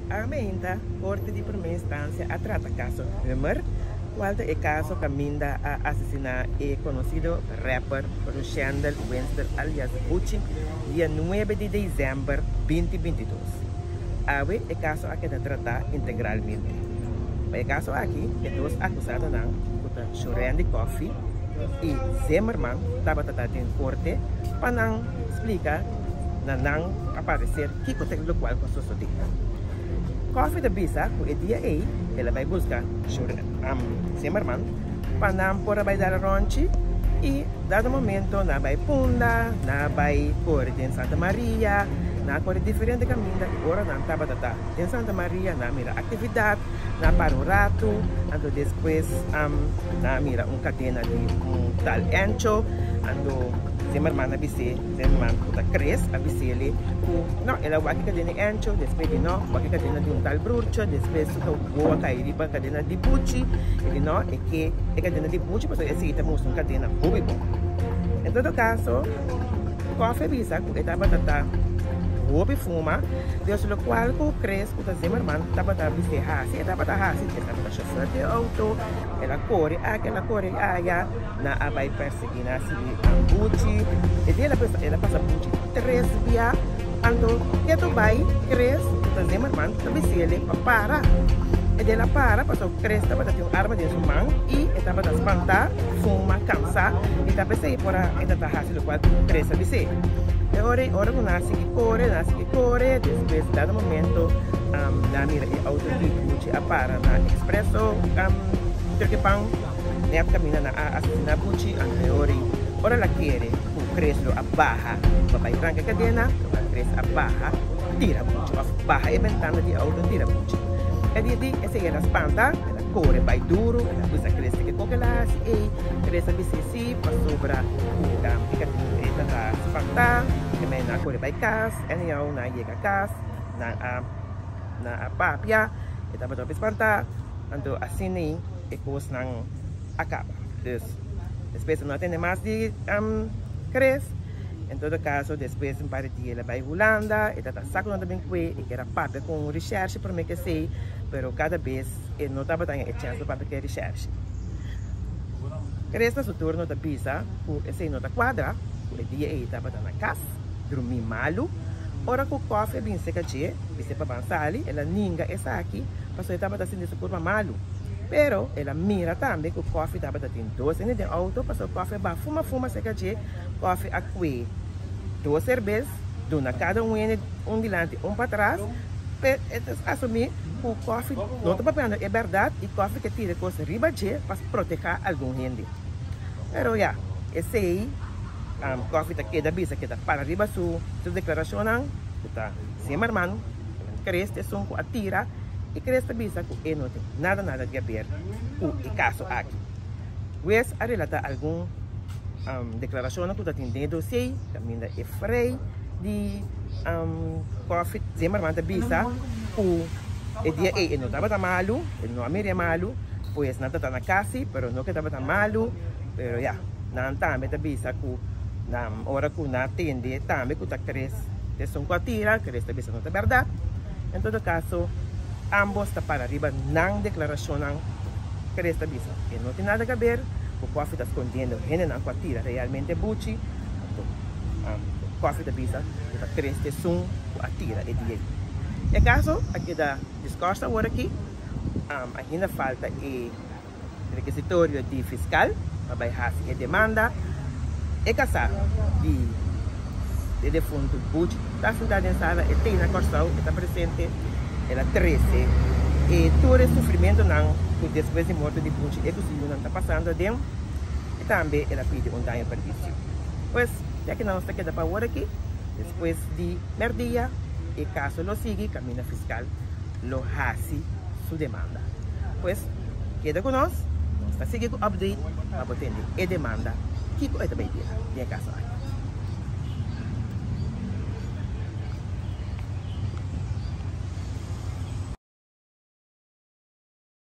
Ameinta, Korte di Promé Instansia a trata kaso Hummer, kual ta e kaso kaminda a asesiná e konosido rapper Rushendel Winster alias Buchi dia nuebe di desèmber 2022. Awe e kaso a keda tratá integralmente. Pa e kaso aki e dos akusadonan ku ta Shurendi Coffie i Zimmerman tabata ta den korte pa nan splika na nan a parecer kiko ta e locual cu a sosode. Coffie ta bisa cu e dia ey el a bay busca Zimmerman pa nan por a bay dal ronchi y dado momento nan a bay Punda, nan a bay core den Santa Maria, nan a core diferente caminda y ora nan tabata ta den Santa Maria nan a mira actividad, nan a para un rato, anto despues nan a mira un cadena di un tal Encho, anto Zimmerman a bis'é. Zimmerman ku ta Chris a bis'ele ku no, el a wak e kadena di Encho, despues di no, wak e kadena di un tal brurcho, despues su ta wowo a kai riba kadena di Buchi, e di no, e ke e kadena di Buchi pasobra esei ta mustra un kadena hopi bon. En todo kaso, Koffie a bisa ku e tabata ta hopi fuma, dus lokual ku Chris ku ta Zimmerman tabata bis'é hasi, e tabata hasi, e tabata shofèr di e outo, el a kore aki, el a kore aya. Nan a bai persegui nan a sigui Buchi. E dia el a pasa Buchi tres bia. Anto ketu bai Chris ku ta Zimmerman ta bis'ele pa para. E dia el a para pasobra Chris tabata tin un arma den su man i e tabata spantá, fuma, kansá i ta p'esei por a e ta ta hasi lokual Chris a bis'é. E ora ei ora ku nan a sigui kore, nan a sigui kore, despues dado momento nan a mira e outo di Buchi a para na Expreso Turkipan. Nèt kaminda nan a asesiná Buchi Andreori. Ora el a kere ku Chris lo a baha pa bai ranka e kadena, ora Chris a baha tira Buchi òf baha e bentana di e outo tira Buchi. E dia di esei el a spanta, el a kore bai duru, el a bisa Chris ke kiko el a hasi ei. Chris a bis'é si pasobra ku e kadena ta ta spantá. E mei nan a kore bai kas, anyhow nan a yega kas, nan a nan a papia, e tabata hopi spantá, anto asina. E kosnan a kaba. Dus despues no a tende mas di Chris. En todo kaso despues un par di dia el a bai Hulanda. E tata sa ku no ta bin kue. E kier a papia ku un reshershe prome ke esei, pero kada bes e no tabata haña e chèns pa papia ku e reshershe. Chris na su turno ta bisa ku esei no ta kuadra, ku e dia ei e tabata na kas drumí malu. Ora ku kòfi a bin seka dje, bis'é pa ban sali, el a ninga esaki pasobra e tabata sinti su kurpa malu. Pero el a mira tambe ku Koffie tabata tin dos hende den outo pasobra Koffie a baha fuma fuma serka dje. Koffie a kue dos serbes, duna kada un hende un dilanti un patras. Pe e ta asumí ku Koffie no ta papiando e bèrdat i Koffie ke tira e kos riba dje pa protehá algun hende. Pero ya, esei Koffie ta keda bisa ke ta para riba su deklarashonnan ku ta Zimmerman, Chris ta esun ku a tira. I Chris ta bisa ku e no tin nada nada di haber ku e kaso aki. Wes a relatá algun deklarashonnan ku ta tin den e dosiei kaminda e frei di Coffie Zimmerman ta bisa ku e dia ei e no tabata malu, e no a mir'é malu, pues nan ta ta na kasi pero no ke tabata malu, pero ya nan tambe ta bisa ku nan ora ku nan a tende tambe ku ta Chris ta esun ku a tira, Chris ta bisa no ta bèrdat. En todo caso, ambos ta para riba nan declaracionnan. Perez ta bisa, E no tin nada que ver cu Coffie ta scondiendo hendenan cu a tira realmente Buchi. Anto, Coffie ta bisa cu ta Chris t'esun cu a tira e dia ei. E caso a keda discors awor aki. Ainda falta e. Rekisitorio di fiskal pa bai hasi e demanda. E kasá di e defuntu Butch ta sintá den sala, e tei na Kòrsou, e ta presente. El a trese e tur e sufrimentunan ku despues di morto di Butch e ku su yunan ta pasando aden i tambe el a pidi un daño perwisio. Pues, ya ki nos ta keda pa awor aki, despues di mèrdia e kaso lo sigui kaminda fiskal lo hasi su demanda. Pues, keda ku nos, nos ta sigui ku update pa bo tende e demanda kiko e ta bay bira den e kaso aki.